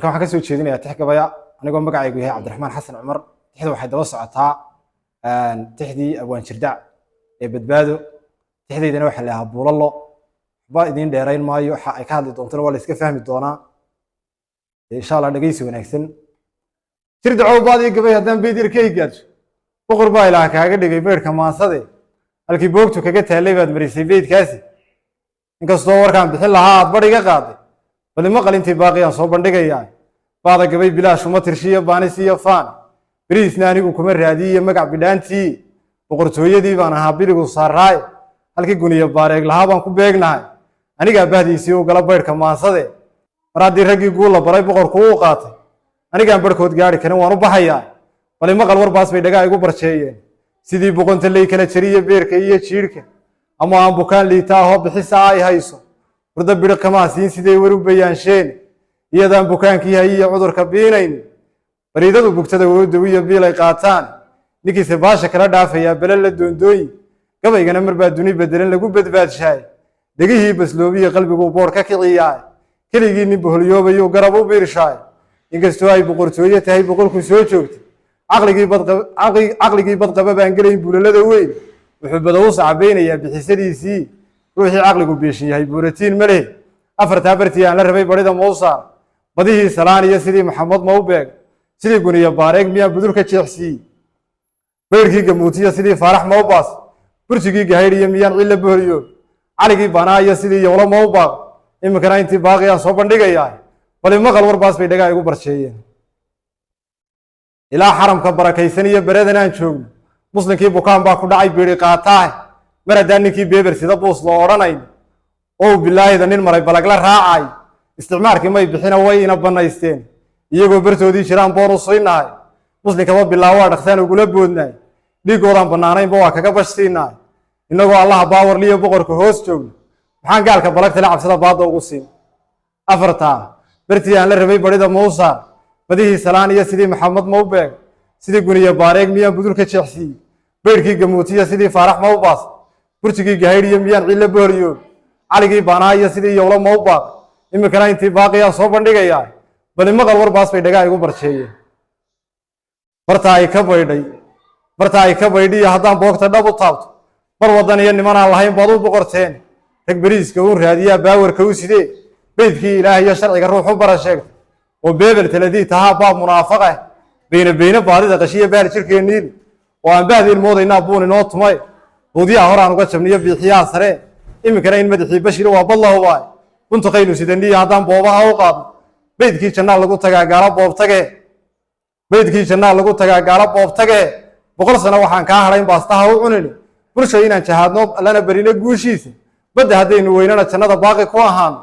Marka waxaan kasoo jeedinayaa tix gabaya anigoo magacaygu yahay Cabdiraxmaan Xasan Cumar. Tixda waxay daba socotaa tixdii Abwaan Jirdac ee Badbaado. Tixdaydana waxaa la ahaa Buulallo. Waxba idiin dheerayn maayo, waxa ay ka hadli doontana waa la iska fahmi doonaa insha Allah. Dhegeysi wanaagsan. Jirdacow, baadii gabay haddaan beyd yar ka higaadso, boqor baa Ilaah kaaga dhigay beydhka maansade. Halkii boogtu kaga taallay baad marisay beydkaasi. Inkastoo warkaan bixin lahaa aad badh iga qaaday, bal ima qalintii baaqiyaan soo bandhigayaa. Baada gabay bilaash uma tirshiyo baanis iyo faan, beriisna anigu kuma raadiyiyo magac bidhaantii. Boqortooyadii baan ahaa biligu saaraaye, halkii guniyo baareeg lahaa baan ku beegnahay. Anigaa bahdiisii u gala baydhka maansade. Mar haddii raggii guul la baray boqorku uu qaatay, anigaan barhkood gaari karin waan u baxayaa. Bal imaqal, warbaas bay dhagaa igu barjeeyeen. Sidii boqonta lay kala jariyo beerka iyo jiidhka, ama aan bukaan liita ahoo bixisa ay hayso, hurdo bidhi kamaa siin siday war u bayaansheen. Iyadaan bukaankii hay iyo cudurka biinayn, bariidadu bugtada wowdawiyo biilay qaataan. Ninkiise baasha kala dhaafayaa bele la doondooyi. Gabaygana mar baa duni bedelan lagu badbaadshaay. Dhegihii basloobiya qalbiguu boodh ka kiciyaay. Keligii nin boholyoobayuu garab u biirshaay. Inkastoo ay boqortooye tahay boqolku soo joogtay, caqligii badqaba baan gelayn buulalada weyn. Wuxuu badowus cabaynayaa bixisadiisii. Ruuxii caqligu beeshin yahay buuratiin ma leh. Afartaa bartii aan la rabay barida ma u saar? Badihii salaan iyo sidii Maxamed ma u beeg? Sidii guniyo baareeg miyaan budulka jeexsiiyey? Bayrkii gamuutiyo sidii Faarax ma u baas? Burjigii gahaydhiyo miyaan cilla boholiyo? Caligii banaa iyo sidii Yowlo ma u baaq? Iminkana intii baaqiyaan soo bandhigayaa. Bal imaqal, warbaas bay dhagaa igu barjeeyeen. Ilaa xaramka barakaysan iyo beradan aan joogno, muslimkii bukaan baa ku dhacay biiri qaataah. Mar haddaan ninkii beeber sida buus loo odhanayn oo bilaahida nin maray balagla raacay, isticmaarkii may bixina, way ina bannaysteen. Iyagoo bartoodii jiraan boon u siinahay. Muslimkaba bilaawaa dhaqsaan ugula boodnaay. Dhiiggoodaan bannaanaynba waa kaga bashsiinahay. Innagoo Allaha baawarliyo boqorka hoos joogno, maxaan gaalka balagtale cabsida baadda ugu siin? Afartaa bartii aan la rabay barida ma u saar? Badihii salaan iyo sidii Maxamed ma u beeg? Sidii guniyo baareeg miyaan budulka jeexsiiyey? Baydhkii gamuutiyo sidii Faarax ma u baas? Burjigii gahaydhiyo miyaan cilla boholiyo? Caligii baanaa iyo sidii Yowlo ma u baaq? Iminkana intii baaqiyaan soo bandhigayaa. Bal imaqal, warbaas bay dhagaa igu barjeeyeen. Barta ay ka baydhay, barta ay ka baydhiyo haddaan boogta dhab u taabto, bar waddan iyo nimanaan lahayn baad u boqorteen. Rag beriiska uun raadiyaa baawarka u sidee. Beydkii Ilaah iyo sharciga ruux u bara sheegtay oo beebel taladii tahaa baab munaafaq ah. Beyne beyne baadida qashiya bahal jirkeenniili oo aan bahdiin moodaynaa buun inoo tumay. Buudyaha horaan uga jabniyo biixiyaha sare. Iminkana in madaxii Bashir waa badlahubaay. Buntuqaynu sidaniyo haddaan boobaha u qaadno, beydkii jannaa lagu tagaa gaalo boobtage. Beydkii jannaa lagu tagaa gaalo boobtage. 100 sano waxaan kaa hadhayn baastaha u cunini. Bulsha inaan jahaadno allana berino guushiisa. Badda haddaynu weynana jannada baaqi ku ahaano,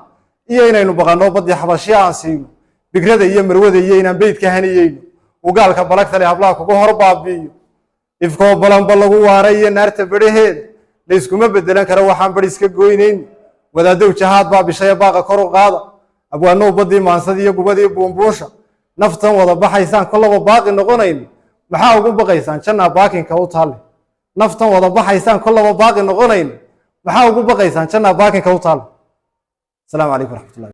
iyo inaynu baqanno baddii Xabashiya aan siino. Bigrada iyo marwada iyo inaan beydka haniyeyno, ugaalka balagtale hablaha kugu hor baabi'iyo. Ifkoo balanba lagu waaray iyo naarta bedhaheeda layskuma bedelan karo waxaan bari iska goynayn. Wadaaddow, jahaad baa bishaya, baaqa kor u qaada. Abwaanow, baddii maansadii iyo gubadii buunbuunsha. Naftan wada baxaysaan kollaba baaqi noqonayn, maxaa ugu baqaysaan jannaa baakinka u taalle? Naftan wada baxaysaan kollaba baaqi noqonayn, maxaa ugu baqaysaan jannaa baakinka u taalle? Asalaamu calaykum waraxmatullahi.